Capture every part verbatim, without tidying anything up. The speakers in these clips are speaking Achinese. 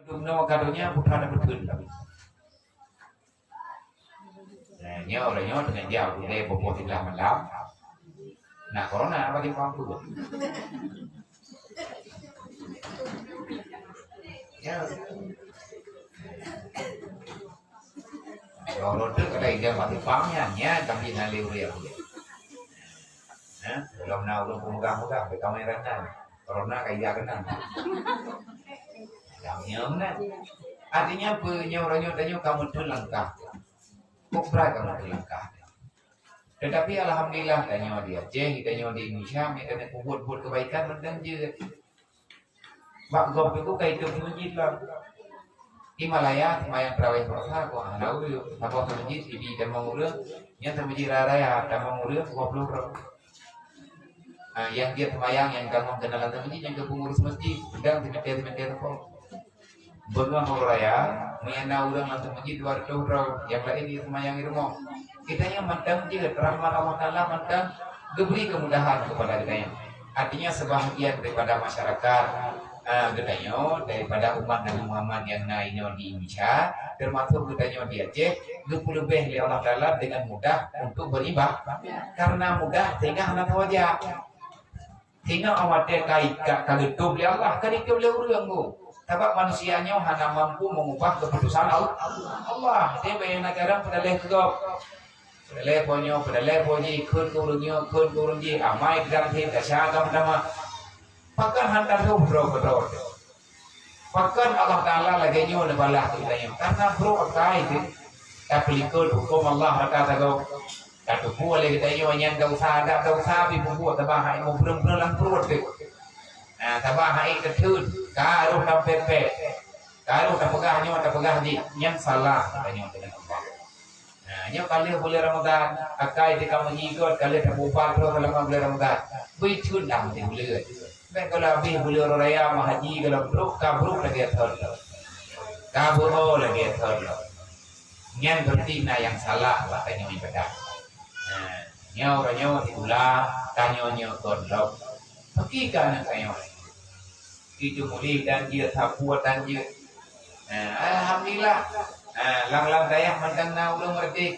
Dumnoe ka donya putra dan beutôi lagi. Nah, nyoe orang nyoe dengan dia budaya boboh tiga malam. Nah, corona apa dia mampu? Ya. Kalau tu kena ijazah mati pangnya, nya tapi nali uriah. Ya, kalau nak urut pemegang-pegang, mereka main renang. Corona kaya kena. Yang nyoe kan. Artinya apa? Nyoe orang nyoe tanya kamu tu langkah. Kok berat kamu tu langkah? Tetapi alhamdulillah, tanyoe di Aceh, tanyoe di Indonesia, mereka nak buat-buat kebaikan mantong jeuet. Bak gob tu ka itu masjid lah. Di Malaya, sembahyang tarawih puasa, kok hana ureueng. Saboh masjid, di tamong ureueng, yang masjid raya, tamong ureueng, dua puluh orang. Ah, yang dia sembahyang, yang ganggu kenalan masjid, yang ke pengurus masjid, sedang semeter-semeter pun. Beungoh uroe raya, meunyo na ureueng lam masjid dua ratus droe, nyang laén jiseumayang di rumoh. Geutanyoe mantong jeuet rahmat Allah Taala mantong geubri kemudahan kepada geutanyoe. Artinya, sebahagian daripada masyarakat, eh, geutanyoe, daripada umat Nabi Muhammad nyang na inoe di Indonesia, termasuk geutanyoe di Aceh, geupeuleubeh lé Allah Taala dengan mudah untuk beribadah. Karena mudah, sehingga hana tawajak. Sehingga awak watèe ka ikat, ka geutôb lé Allah, ka ditôb lé ureueng tu. Sabab manusia nyoe hana mampu mengubah keputusan Allah. Allah, dia bayang negara pedaleh keu gob. Pedaleh po nyoe, pedaleh po jih, kheun keu ureueng nyoe, kheun keu ureueng jih, amai gam thèb, desya gam teuma. Pakon hana tôb droe keu droe. Pakon Allah Taala lagèe nyoe neubalah keu geutanyoe? Karena brôk akai teuh tapeulikot hukôm Allah maka sagoe. Tateupeue lé geutanyoe nyang desya, dak desya pih peubuet, sabab hai meubreueng-breueng lam pruet teuh. Nah, sabab hai teutheun, ka rôh lam pèt-pèt, ka rôh tapeugah nyoe, tapeugah jih, nyan salah geutanyoe deungon Allah. Nah, nyoe ka lheueh buleuen Ramadhan, akai teuka meunyigot, ka lheueh tapupat droe seulama buleuen Ramadhan. Beuitheun lam di buleuen. Bèk gohlom abéh buleuen raya meuhaji gohlom brôk, ka brôk lagèe thon lom. Ka beuho lagèe thon lom. Nyan berarti na nyang salah bak tanyoe ibadat. Nah, nyoe uroe nyoe sikula, tanyoe nyoe kon lom. Peuki ka aneuk tanyoe? Itu mulai dan jeuet, sapeue dan jeuet. Nah, alhamdulillah. Nah, lam-lam dayah mantong na ureueng meureuti.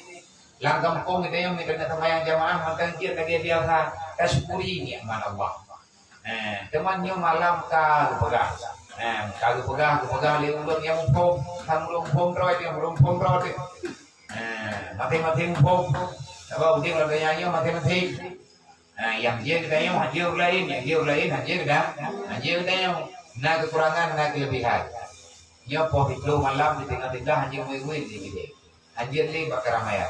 Lam gampông geutanyoe meunan na seumayang jamaah mantong jeuet lagèe biasa. Tasyukuri nikmat Allah. Eh, teuma nyoe malam ka geupeugah. Eh, ka geupeugah, geupeugah lé ureueng nyang muphom, sang ureueng muphom droe teuh, ureueng muphom droe teuh. Eh, maséng-maséng muphom. Sabab udép lam donya nyoe maséng-maséng. Eh, nyang jeuet geutanyoe, han jeuet ureueng laén, nyang jeuet ureueng laén, han jeuet geuda-, han jeuet geutanyoe. Na keukurangan, na keuleubehan. Nyoe poh siplôh malam di teungoh-teungoh han jeuet murit-murit di keudè. Han jeuet lé bak keuramaian.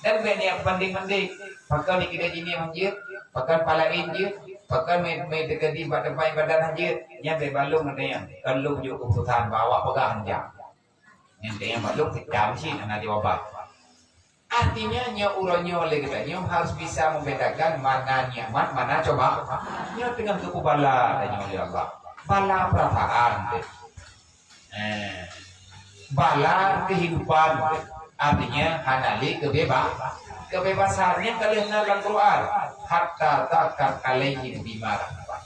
Dan bèk niat banding-banding. Pakon di keudè jih nyan han jeuet, pakon palaén jeuet, pakon mé, mé teukeudi bak teumpat ibadat han jeuet. Nyan bèk bak lôn geutanyoe. Kon lôn jok keuputusan bak awak peugah han jak. Nyan geutanyoe bak lôn teuka meucit hana jawaban. Artinya, nyoe uroe nyoe lé geutanyoe harus bisa membedakan mana nikmat, mana coba. Nyoe teungoh geupeu bala tanyoe lé Allah. Bala perasaan teuh. Eh, bala kehidupan, artinya hana lé keubeba-, keubebasan nyang ka lheueh na lam Quran, "Hatta daqat alaihim bima rahubat."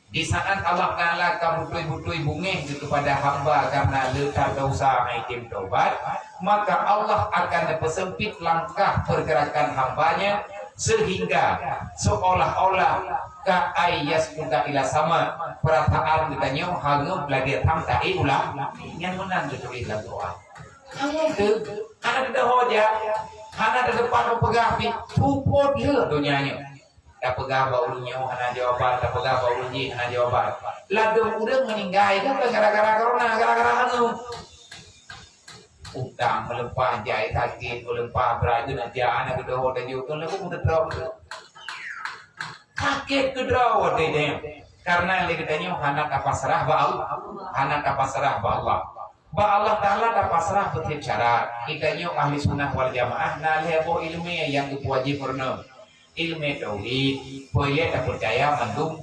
Di saat Allah Taala ka beutôi-beutôi beungéh keupada hamba karena le that desya han jitem taubat, maka Allah akan neupeuseumpit langkah pergerakan hamba-Nya sehingga seolah-olah ka ai yasquta ila sama, perasaan geutanyoe hangeup lagèe tham taék u la-, nyan meunan geutuléh lam Quran. Hangeup teuh, hana teudeungoe jak, hana teudeungoe peugah pih, seupôt lheueh donya nyoe. Tapeugah bak ureueng nyoe hana jawaban, tapeugah bak ureueng jih hana jawaban. Ladôm ureueng meuninggai bukan gara-gara corona, gara-gara hangeup. Utang meulimpah, jai sakét meulimpah, brat geuh na jak, hana geudroe tajok, kon lagu meuteudroe. Sakét keudroe watèe nyan. Karena lé geutanyoe hana tapasrah bak Allah, hana tapasrah bak Allah. Bak Allah Taala tapasrah beutiep syarat. Geutanyoe ahli sunnah wal jamaah na lhèe boh ileumèe nyang geupeuwajéb ureueng. Ileumèe tauhid, peureulèe tapeucaya mandum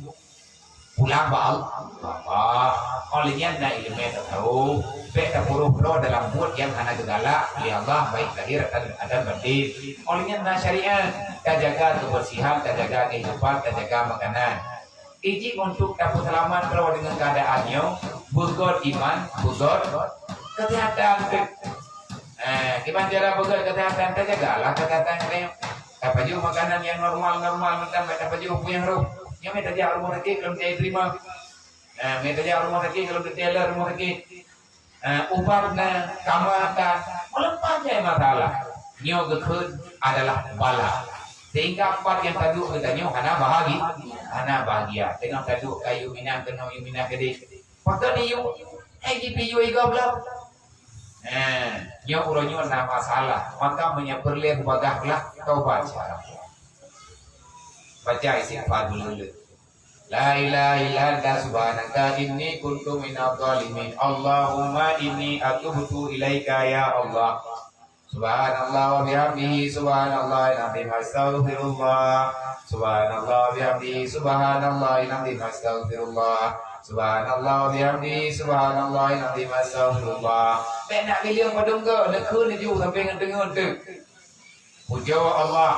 pulang bak Allah. Allah. Óh lheueh nyan na ileumèe tasawuf, bèk tapuruh droe dalam buet nyang hana geugalak lé Allah, baik lahir atau, atau batin. Óh lheueh nyan na syariat, tajaga kebersihan, tajaga kehidupan, tajaga makanan. Iji untuk tapeuseulamat droe deungon keuadaan nyoe, Beugöt iman, beugöt kesehatan. Eh, kiban cara beugöt kesehatan, tajagalah kesehatan geutanyoe. Tapajoh makanan nyang normal-normal, mantong bèk tapajoh peue nyang rôh. Nyoe meutajak rumoh sakét, lom tajak terima. Eh, meutajak rumoh sakét, lom tajak rumoh sakét. Eh, ubat na, kama ka, meuleupah jai masalah. Nyoe geukheun adalah bala. Sehingga pat nyang taduek geutanyoe hana bahagi-, hana bahagia. Teungoh taduek kayue minang, teungoh yue minang keudeh. Pakon yue, eh, jipiyue igob lom. Eh, nyoe uroe nyoe na masalah. Maka meunyoe peureulèe beubagaih blah, tobat syarah. Baca istighfar dulu. La ilaha illa anta subhanaka inni kuntu minadh dhalimin. Allahumma inni atubtu ilaika ya Allah. Subhanallah wa bihamdihi, subhanallahil azim, astaghfirullah. Subhanallah wa bihamdihi, subhanallahil azim, astaghfirullah. Subhanallah wa bihamdihi, subhanallahil azim, astaghfirullah. Bèk nak gileung padum goe, neukheun laju sampai ngon teungeut teuk. Pujoe Allah.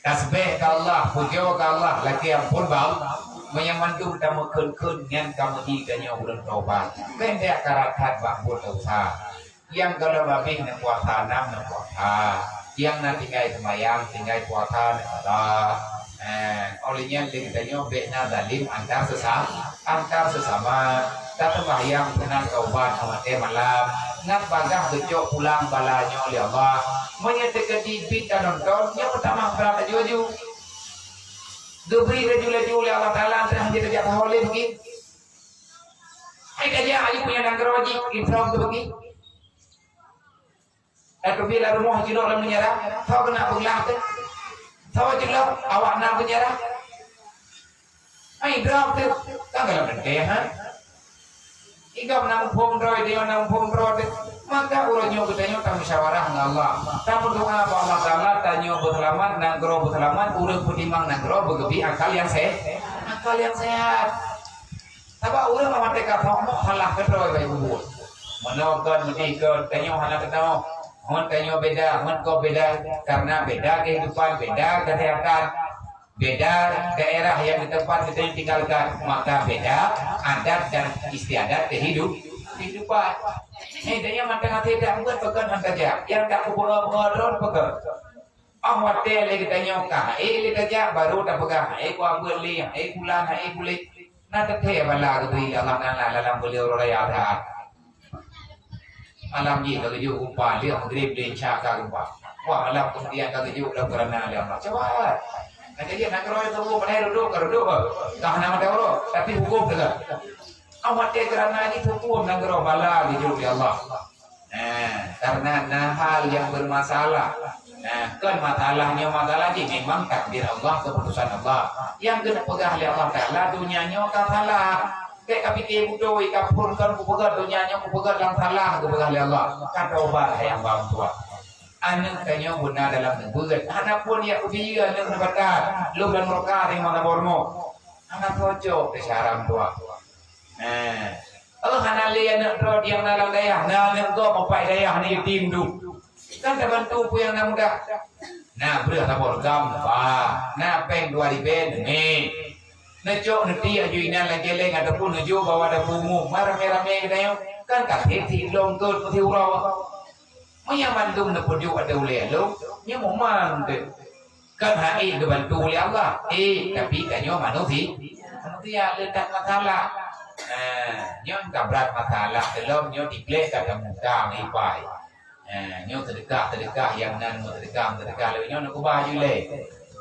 Tasbeh keu Allah, pujoe keu Allah, lakèe amphon bak Allah. Meunyoe mandum tameukheun-kheun nyan ka meuhi tanyoe ulôn tobat. Pendek karat that bak buet dosa. Nyang gohlom abéh neupuasa nam neupuasa. Nyang na tinggai seumayang, tinggai puasa neupuasa. Eh, óh lheueh nyan lé geutanyoe bèk na zalim antar sesama. Antar sesama, taseumbahyang, meunan taubat watèe malam, ngat bagaih geucok pulang bala nyoe lé Allah. Meunyoe teukeudi bit tanonton, nyoe meutamah brat laju-laju. Geubri laju-laju lé Allah Taala, antar hana tajak taho lé bagi. Hai tajak aju punya nanggroe jih, Ibrahim tu bagi. Ka teubiet lam rumoh jinoe lam penjara, soe keuneuk peuglah teuh? Soe jinoe awak na penjara? Ai, droe teuh, kan dalam teuntèe, ha? Igam na muphom droe, dia na muphom droe teuh. Maka uroe nyoe geutanyoe tamusyawarah ngon Allah. Tameudoa bak Allah Taala, tanyoe beuseulamat, nanggroe beuseulamat, ureueng peutimang nanggroe beugeubi akal nyang se-, akal nyang sehat. Sabab ureueng watèe ka phok mok salah keudroe bak ibu buet. Meunoe kon meudeh kon, tanyoe hana keunoe. Ngon tanyoe beda, ngon gob beda, karena beda kehidupan, beda kesehatan, beda daerah yang di tempat kita tinggalkan, maka beda adat dan istiadat kehidup-, kehidupan. Eh, tanyoe mantong hase dak buet peugah ngon tajak, nyang dak kupeugah-peugah droe peugah. Óh watèe lé geutanyoe ka hase lé tajak, baru tapeugah, "Hai ku abeuet lé, hai ku lan, hai ku lé." Na teuthèe bala geubri Allah Taala lam buleuen uroe raya that. Malam jih ka geujok geumpa, lheueh Maghrib lé Isya ka geumpa. Wah, malam keumudian ka geujok lam keurana lé Allah. Cuba. Ka jadi nanggroe teuh padahai reudôk ka reudôk, ka hana mata uroe, tapi huköm teuka. Óh watèe keurana jih huköm nanggroe bala geujok lé Allah. Nah, karena na hal yang bermasalah. Nah, kon masalah nyoe masalah jih memang takdir Allah, keputusan Allah. Nyang keuneuk peugah lé Allah Taala, donya nyoe ka salah. Bèk ka pike beutôi, ka phon kon kupeugah donya nyoe kupeugah lam salah, kupeugah lé Allah. Ka tobat hai hamba tuha. Aneuk tanyoe beuna dalam neubeuet. Hana phon jak keu biyeu aneuk neubatat. Lôn lam nuraka rimong saboh rumoh. Hana cocok teuh cara meutuah. Nah, oh, hana lé aneuk droe nyang na lam dayah, na aneuk gob mupat dayah, aneuk yatim tu. Kan tabantu peue nyang na mudah. Na breueh saboh reugam, bah, na péng dua ribèe, neumè. Neucok neutiek aju inan lam cèlèng ataupun neujok bak dapu umum, ramè-ramè geutanyoe. Kan ka sép si lôn keu meusiuroe. Meunyoe mandum neupeujok ateueh ulèe lôn, nyoe mumang teuh. Kan hana ék geubantu lé Allah. Ék, tapi tanyoe manusi-, manusia le that masalah. Nah, nyoe ka brat masalah, teulom nyoe digleh ka tamuka meuipai. Nah, nyoe seudeukah-seudeukah nyang nan, seudeukah-seudeukah lé nyoe neukeubah ju lé.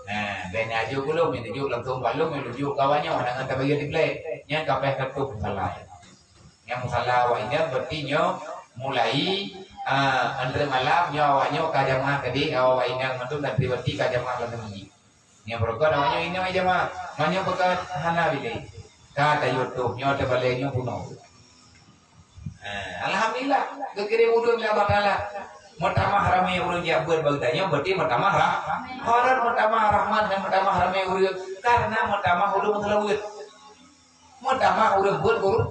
Nah, bèk na ju gulong, nyoe jok langsung balong, nyoe jok kawan nyoe, hana ngon tabayeue digleh. Nyan ka payah ka tueng masalah. Nyang musala awak inong berarti nyoe mulai, ah, antre malam nyoe awak nyoe ka jamaah tadi, awak inong mandum dan pribadi ka jamaah lam masjid. Nyang beureukat awak nyoe inong jamaah, meunyoe beureukat hana bilé. Ka tayue tueng nyoe teubalée nyoe bunoe. Ah, alhamdulillah, geukirém udeueng lé Allah Taala. Meutamah ramé ureueng jak beuet bak geutanyoe, berarti meutamah rah-, horon meutamah rahmat dan meutamah ramé ureueng, karena meutamah ureueng meuseulaweuet. Meutamah ureueng beuet Qur-,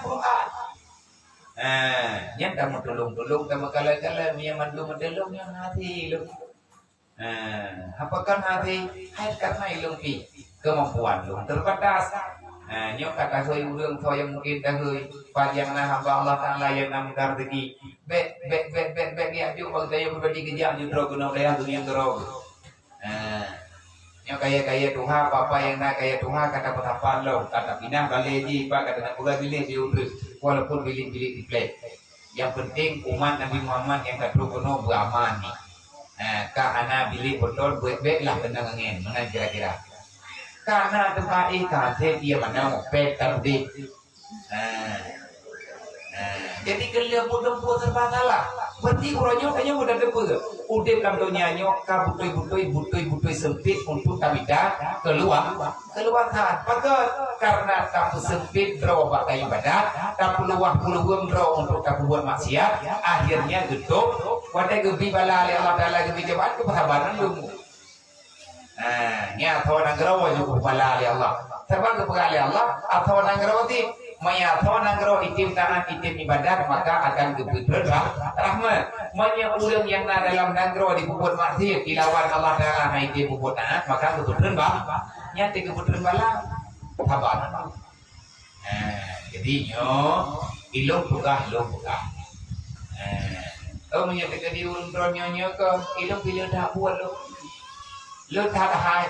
Quran. Eh, nyan tameutulông-tulông, tameukalon-kalon, meunyo mandum meutulông nyan hati lôn. Eh, apa kan hati? Hai karena ilông pih, kemampuan lôn terbatas. Ha, nyoe ka tahôi ureuëng soe nyang mungken tahôi, pat nyang na hamba Allah Taala nyang na meudareuki. Bék, bék, bék, bék, bék geujak jok bak geutanyoe pribadi, geujak jok droe keunoe dayah dunia keudroe. Ha, nyoe kaya-kaya tuha, papa nyang na kaya tuha ka tapeusapat lom, ka tapinah balée jih, pat ka tapeugah biléh di ureuëng, walaupun biléh-biléh diplek. Nyang penting umat Nabi Muhammad nyang ka trok keunoe beuaman ni. Ha, ka hana biléh beutôi, bék-bék lah keunong angén, meunan kira-kira. Ka na teumpat éh ka aseb ié manoe, pék ka udeb. Ha. Ha. Jadi keu lheueh buet-buet serba salah. Berarti uroe nyoe tanyoe mudah teupeue. Udeb lam donya nyoe ka beutôi-beutôi, beutôi-beutôi sempit untuk tamita keuluwa-, keuluwasan. Pakon? Karena tapeusempit droe bak ibadat, tapeuluwah peuluweueng droe untuk tapeubuet maksiat, akhirnya geutôb, watée geubri bala lé Allah Taala, geubri cobaan, keubri saban lom. Ha, nyan ateueh nanggroe nyang geubri bala lé Allah. Sabab geupeugah lé Allah, ateueh nanggroe cit, meunyoe ateueh nanggroe item taat, item ibadat, maka akan geubri rah-, rahmat. Meunyoe ureuëng nyang na dalam nanggroe jipeubuet maksiat, dilawan Allah Taala hana item peubuet taat, maka geubri ba-, nyan teuh geubri bala. Saban. Ha, jadi nyoe, ilôn peugah, lôn peugah. Ha. Oh, meunyoe teukeudi ureuëng droe nyoe, nyoe keuh, ilôn pih lôn that buet lôn. Lôn that hai.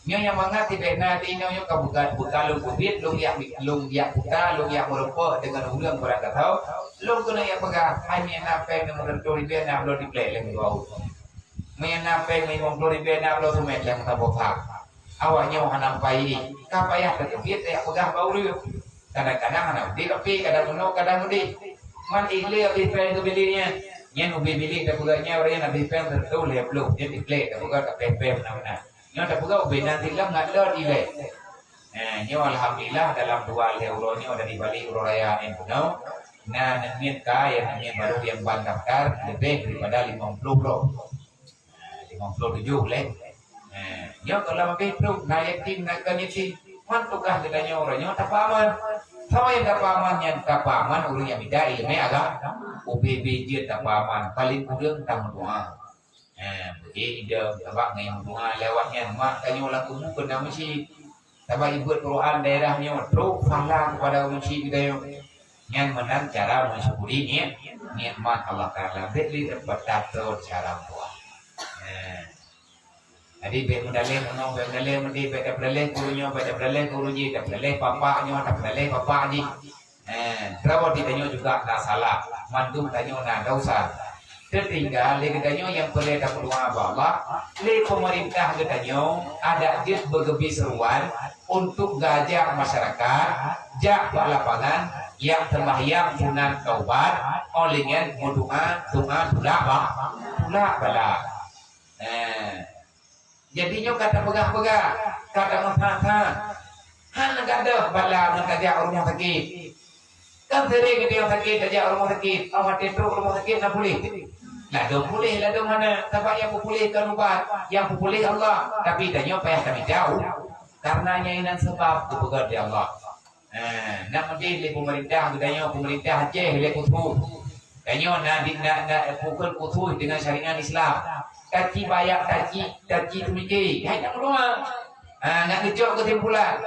Nyoe nyang mangat tibéh na di nyoe, nyoe ka buka, buka lôn keubiet, lôn jak, lôn jak buta, lôn jak meurumpok deungon ureuëng barangkasoe. Lôn keuneuk jak peugah, hai meunyoe na péng limong reutôh ribèe na lôn diplek lé dua ureuëng. Meunyoe na péng limong ploh ribèe na lôn seumet lé meusaboh phak. Awak nyoe hana meupayi, ka payah teuteubiet jak peugah bak ureuëng. Kadang-kadang hana udeb, tapi kadang meunoe, kadang udeb. Man éh lé abéh péng keu biléh nyan. Nyan ubé biléh tapeugah nyan, ureuëng nyan abéh péng sireutoh lhèe ploh, nyan diplek tapeugah ka péng-péng meunan-meunan. Nyoe tapeugah ubé nan silam ngat lom ilée. Eh, nyoe alhamdulillah dalam dua lhèe uroe nyoe dari balik uroe raya nyan keunoe, na neungiet ka nyang neungiet barô nyang ban daftar leubeh daripada limong ploh droe. Limong ploh tujoh lé. Eh, nyoe kalau habéh trok, na yatim, na kon yatim. Man tugaih geutanyoe uroe nyoe tapeuaman. Soe nyang tapeuaman nyan? Tapeuaman ureuëng nyang mita iéleumé agama. Ubé-bé jeuet tapeuaman, paléng kureueng tameudoá. Eh, beué idong, sabab ngon meudoá lewat nyan mak tanyoe lam kubu keunan meucit. Sabab ibuet Quran daerah nyoe trok pahala kepada ureuëng syik geutanyoe. Nyan meunan cara mensyukuri ni-, nikmat Allah Taala. Bék lé teupeutato cara buat. Eh. Jadi bék meudaleh meunoe, bék meudaleh meudéh, bék tapeudaleh guru nyoe, bék tapeudaleh guru jih, tapeudaleh papa nyoe, tapeudaleh papa jih. Eh, droe di tanyoe juga na salah. Mandum tanyoe na dosa. Teutinggai lé geutanyoe nyang peureulée tapeudoá bak Allah, lé peumeurintah geutanyoe adak jeuet beugeubri seuruan untuk geujak masyarakat, jak bak lapangan, jak seumayang sunat taubat, óh lheueh nyan meudoá, doá tulak ba-, tulak bala. Eh. Jadi nyoe ka tapeugah-peugah, ka tameusa-sa. Hana gadôh bala ngon tajak u rumoh sakét. Kan sering geutanyoe sakét tajak u rumoh sakét, oh watée trok u rumoh sakét na puléh. Ladôm puléh, ladôm hana, sabab nyang peupuléh kon ubat, nyang peupuléh Allah, tapi tanyoe payah tamita u-, karena nyan inan sabab geupeugah lé Allah. Eh, nak meudeh lé peumeurintah geutanyoe, peumeurintah Aceh lé khusus. Tanyoe na di, na, na pukon khusus deungon syariat Islam. Taci bayar, taci, taci teumike. Hai nak meudoá. Ha, nak geucok keusimpulan.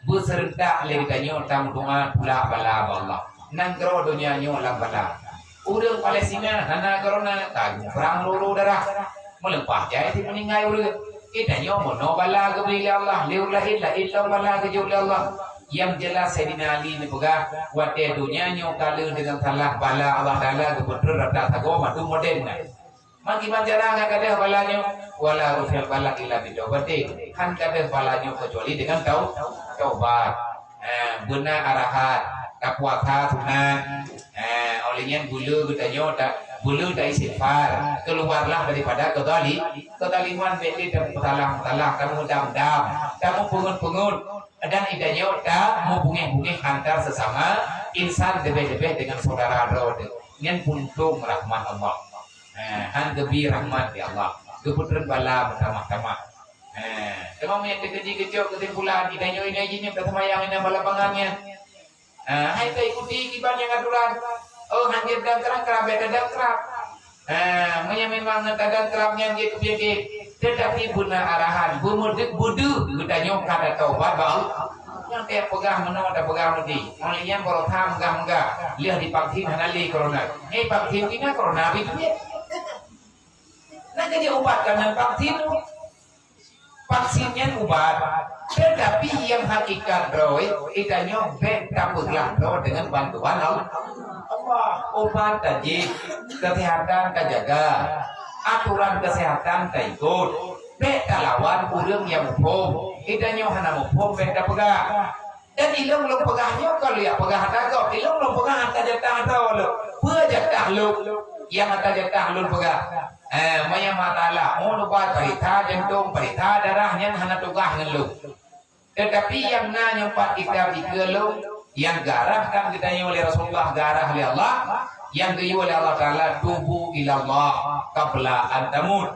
Beuseurentak lé geutanyoe tameudoá tulak bala bak Allah. Nanggroe donya nyoe lam bala. Ureuëng Palestina hana corona, tagu prang loro darah. Meuleupah jai si meuninggai ureuëng. Geutanyoe meunoe bala geubri lé Allah, lé ureuëng laén, laén lom bala geujok lé Allah. Nyang jeulaih Saidina Ali neupeugah, watée donya nyoe ka lheueh deungon salah bala Allah Taala geupeutrön rata sagoe mandum modern nyan. Meukiban cara ngat gadôh bala nyoe, wala rufi'al bala illa bitaubatin. Han gadôh bala nyoe keucuali deungon tau-, taubat. Eh, beuna arahan, tapuasa sunat. Eh, óh lheueh nyan beuleu geutanyoe ta-, beuleu ta-istighfar, keuluwarlah daripada keuzali-, keuzaliman, bék lé tameusalah-salah, tameudam-dam, tameupeungeut-peungeut, dan geutanyoe tameubungéh-bungéh antar sesama insan, leubeh-leubeh deungon syedara droe teuh. Nyan puntông rahmat Allah. Eh, han geubri rahmat lé Allah. Geupeutrön bala meutamah-tamah. Eh, teuma meunyoe teukeudi geucok keusimpulan, geutanyoe inoe jih nyoe ka seumayang inan bak lapangan nyan. Ah, hai taikuti kiban nyang aturan. Oh, han jeuet dangkrab-krab, bék tadangkrab. Ah, meunyoe memang na tadangkrab nyan jeuet keu penyakit, tetapi beuna arahan, beumeudeuk-beudeuh geutanyoe ka tataubat bak Allah. Nyang teupeugah meunoe, teupeugah meudi. Ngon lé nyan baroesa meugah-meugah. Lheueh divaksin hana lé corona. Hei, vaksin pih na corona bit-bit. Na jadi ubat ka ngon vaksin. Vaksin nyan ubat. Tetapi nyang hakikat droe, geutanyoe bèk tapeuglah droe deungon bantuan Allah. Allah, ubat tajép, kesehatan tajaga, aturan kesehatan taikot. Bèk talawan ureueng nyang muphom. Geutanyoe hana muphom bèk tapeugah. Dan ilôn lôn peugah nyoe kon lôn jak peugah ata gob. Ilôn lôn peugah ata jatah droe lôn. Peue jatah lôn? Nyang ata jatah lôn peugah. Eh, meunyoe masalah, oh, ubat peuriksa jantong, peuriksa darah, nyan hana tugaih ngon lôn. Tetapi nyang na nyoe pat kitab dikeue lôn, nyang garah kan geutanyoe lé Rasulullah, garah lé Allah, nyang geuyue lé Allah Taala, "Tubu ilallah qabla an tamut."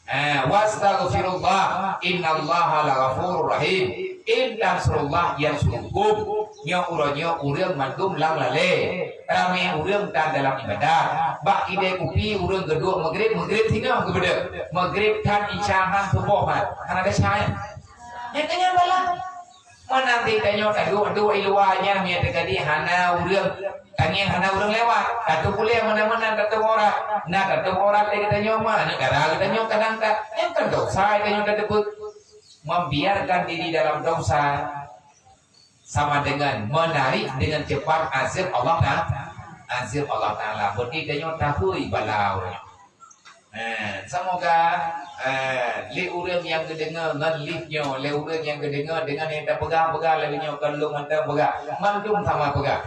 Eh, "Wastaghfirullah, innallaha laghafurur rahim." "In tansurullah yansurkum." Nyoe uroe nyoe ureueng mandum lam lalé. Ramé ureueng tan dalam ibadat. Bak kidée kupi ureueng geuduek Maghrib, Maghrib singoh geubeudôh. Maghrib tan, Isya han, Suboh han. Hana desya nyan. Nyan keuh nyan bala. Meunan geutanyoe taduek-duek i luwa nyan, meunyo teukeudi hana ureueng, tangieng hana ureueng lewat. Tateupeue lé meunan-meunan tateueng aurat. Na tateueng aurat lé geutanyoe ma, neugara geutanyoe kadang ka, nyan kan dosa geutanyoe tateupeue. Membiarkan diri dalam dosa sama dengan menarik dengan cepat azab Allah Taala. Azab Allah Taala. Berarti geutanyoe tahôi bala ureueng. Eh, semoga, eh, lé ureueng nyang geudeungoe ngon live nyoe, lé ureueng nyang geudeungoe deungon nyang tapeugah-peugah lagée nyoe, kon lôn mantong peugah, mandum sama peugah.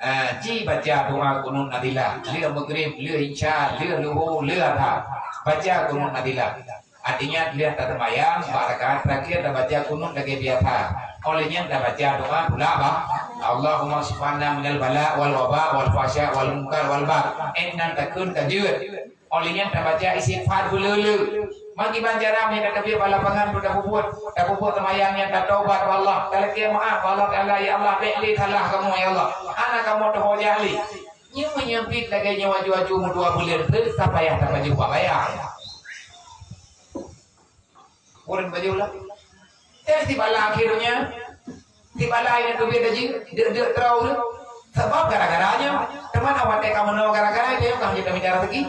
Eh, ci baca doa kunut nazilah, lheueh Maghrib, lheueh Isya, lheueh Luhur, lheueh Adha. Baca kunut nazilah. Artinya, lheueh taseumayang, bak rakaat terakhir tabaca kunut lagée biasa. Óh lheueh nyan tabaca doa tulak bah, "Allahumma kshif 'anna minal bala wal waba wal fahsya wal munkar wal baghi." Eh, nan takheun ka jeuet. Óh lheueh nyan tabaca istighfar beuleue-leue. Meukiban cara meunyoe tateubiet bak lapangan tu tapeubuet, tapeubuet seumayang nyan tatobat bak Allah, talakée meu'ah bak Allah Taala, "Ya Allah, bék lé salah kamoe, ya Allah. Hana kamoe teuhojah lé." Nyoe meunyoe biet lagée nyoe aju-aju meudua buleuen treuk, ka payah tapajoh bak bayang. Ureueng pajoh lah. Jadi sibala akhé donya, sibala nyang teubiet laju, deuk-deuk troe ureueng. Sabab gara-gara nyoe, teuma na watée ka meunoe gara-gara nyoe ka hanjeuet tamita raseuki.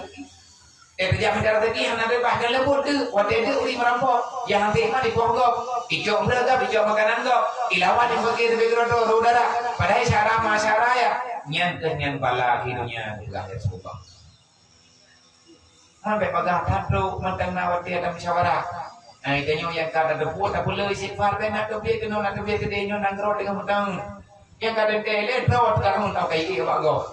Eh, teujak mita raseuki hana beubaih, galebot deuk, watée deuk ureueng meurampok, nyang hanté iman dipoh gob, icok breueh gob, icok makanan gob, ilawan nyang bagi teubiet keudroe-droe udara, padahai syara ma syara ya. Nyan keuh nyan bala akhé donya, peugah Rasulullah. Man bék bagaih that trok mantong na watée tamusyawarah. Nah, geutanyoe nyang ka tateupeue, tapeuleue istighfar, bék na teubiet keunoe, na teubiet keudeh nyoe, nanggroe teungoh mantong. Nyang ka teuntée lé droe teuka rhung tau kayée bak gob.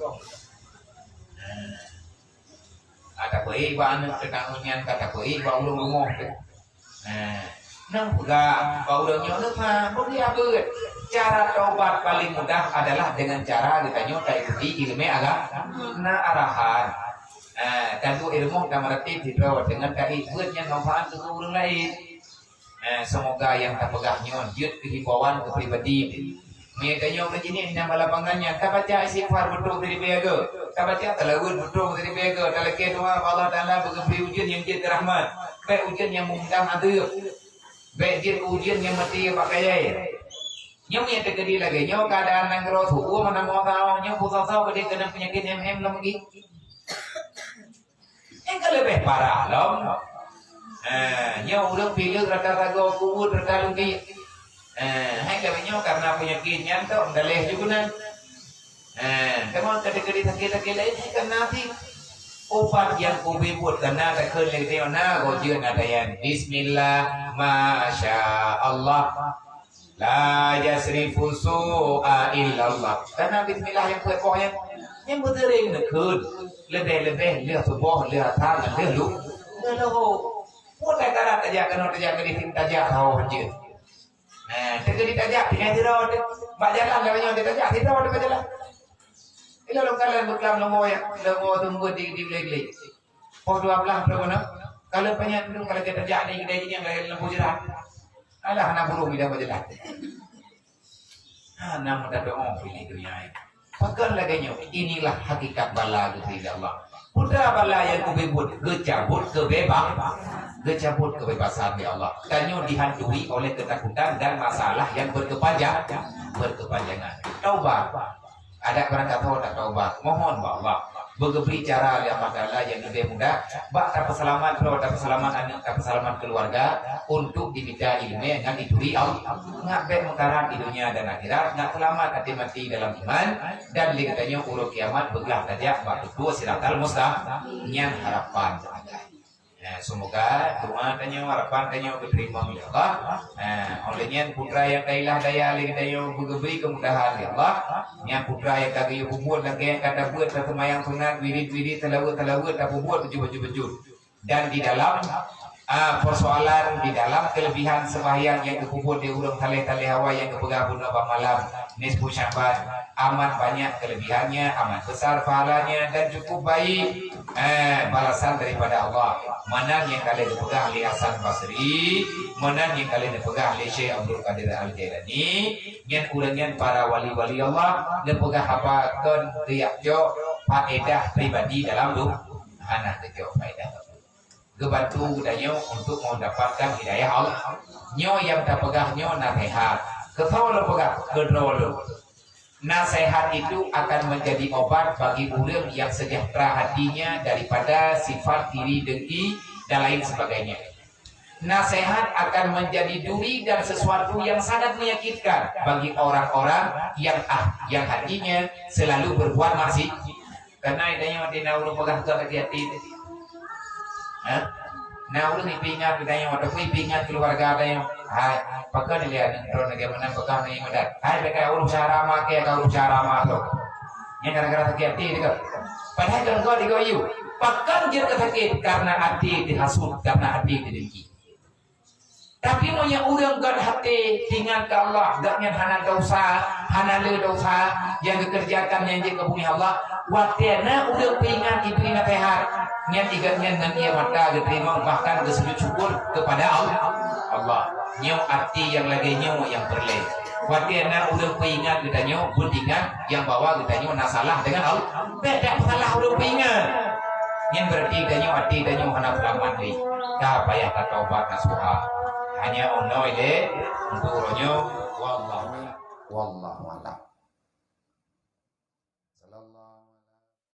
Ka tapeuék bak aneuk teuka nyan, ka tapeuék bak ureueng rumoh teuh. Nah, nang peugah bak ureueng nyoe, "Nyoe ka, beuria beuet." Cara taubat paling mudah adalah dengan cara geutanyoe taikuti ileumé agama. Na arahan. Nah, tantu ilmu tameuratéb sidroe deungon taék beuet nyan manfaat keu ureueng laén. Nah, semoga nyang tapeugah nyoe jeuet keu himbauan keu pribadi. Meunyoe tanyoe meujinih nyang bak lapangan nyan, tabaca istighfar beutôi siribée go, tabaca salaweuet beutôi siribée go, talakée doa bak Allah Taala beugeubri ujeuen nyang jeuet keu rahmat, bék ujeuen nyang meundang azeub, bék jeuet keu ujeuen nyang maté bak kayée. Nyoe meunyoe teukeudi lagée nyoe keuadaan nanggroe, su-uem hana meusaho, nyoe peusaho-saho keudeh keunong peunyakét M M lom geuh. Nyang ka leubeh parah lom. Eh, nyoe ureueng pileuk rata sagoe, kuweuet rata lumbie. Eh, hai lagée nyoe karena peunyakét nyan tok, meudaléh ju keunan. Eh, teuma keudeh-keudeh sakét-sakét laén hai kana pih. Ubat nyang kubi buet kana takheun lé geutanyoe na goe jeuet na tayan. Bismillah, masya Allah. La yasrifu su'a illallah. Karena bismillah nyang peuet poh nyan, nyang beuseuring neukheun, leubeh-leubeh lheueh suboh, lheueh asar, ngon lheueh lu-, lheueh luhô. Peue takarat tajak keunoe, tajak keudeh, tajak sahoe jeuet. Nah, teukeudi tajak tinggai sidroe teuh. Bak jalan lagée nyoe tajak sidroe teuh bak jalan. Ilôn lôn kalon beuklam lôn woe, lôn woe teumbeuet di, di glé-glé. Poh dua blaih peuet bunoe, ka lheueh panyang dum ka lagée tajak di keudai jih nyang lagée lampu jeurat. Alah, hana burông idang bak jalan. Hana meudadoe piléh donya nyoe. Pakon lagée nyoe? Inilah hakikat bala geubri lé Allah. Peue bala nyang kubi buet, geucabot keubeubasan. Geucabut kebebasan lé Allah. Tanyoe dihantui oleh ketakutan dan masalah yang berkepanjang-, berkepanjangan. Taubat. Adak barangkasoe tataubat, mohon bak Allah. Beugeubri cara lé Allah Taala nyang leubeh mudah, bak tapeuseulamat droe, tapeuseulamat aneuk, tapeuseulamat keuluwarga, untuk dimita ileumèe ngon dituri Allah. Ngat bèk meukarat di dunia dan akhirat, ngat seulamat até maté dalam iman, dan lé geutanyoe uroe kiamat beuglah tajak bak tutoe siratal mustaqim. Nyan harapan. Nah, semoga doa tanyoe, harapan tanyoe geuteurimong lé Allah. Nah, oleh nyan putra nyang ka ilah daya lé geutanyoe beugeubri keumudahan lé Allah. Nyan putra nyang ka geuyue peubuet lagèe nyang ka tabeuet, taseumayang sunat, wirid-wirid, seulaweuet-seulaweuet, tapeubuet beujeuet-beujeuet. Dan di dalam, ah, persoalan, di dalam kelebihan sembahyang nyang geupeubuet lé ureueng saleh-saleh awai nyang geupeugah bunoe bak malam, nisfu Sya'ban, amat banyak kelebihannya, amat besar pahalanya, dan cukup baik, eh, balasan daripada Allah. Meunan nyang ka lheueh geupeugah lé Hasan Basri, meunan nyang ka lheueh neupeugah lé Syekh Abdul Qadir Al-Jailani, nyan ureueng nyan para wali-wali Allah, neupeugah haba kon riyak cok, faedah pribadi dalam du-, hana teucok faedah. Geubantu geutanyoe untuk mendapatkan hidayah Allah. Nyoe nyang tapeugah nyoe naseuhat. Keu soe lôn peugah? Keu droe lôn. Naseuhat itu akan menjadi obat bagi ureueng yang sejahtera hatinya daripada sifat iri dengki dan lain sebagainya. Naseuhat akan menjadi duri dan sesuatu yang sangat menyakitkan bagi orang-orang yang ah, yang hatinya selalu berbuat maksi-, Kana tanyoe di na ureueng peugah keu hati-hati. Ha? Na ureueng ipeuingat tanyoe ataupun ipeuingat keuluwarga tanyoe. Hai, pakon lé aneuk droe lagèe meunan peugah ngon imeum adat. Hai, bèk ka ureueng syara ma, keu ka ureueng syara ma tu. Nyan gara-gara sakét hati deungon. Padahai deungon digoyue. Pakon jeuet keu sakét? Karena até teuhasut, karena até teudengki. Tapi meunyoe ureueng göt até teuingat keu Allah, gobnyan hana desya, hana le desya nyang geukeureujakan nyang jeuet keu bumoe Allah, watèe na ureueng peuingat dibri naseuhat, nyan igat nyan ngon ie mata geuteurimong bahkan geusujut syukur keupada Allah. Allah. Nyoe até nyang lagèe nyoe nyang peureulèe. Watèe na ureueng peuingat geutanyoe, beuingat nyang bahwa geutanyoe na salah deungon Allah. Bèk tapeusalah ureueng peuingat. Nyan berarti tanyoe até tanyoe hana seulamat lé. Ka payah tatobat nasuha. Hanya unoe lé untuk uroe nyoe. Wallahu a'lam. Wallahu a'lam.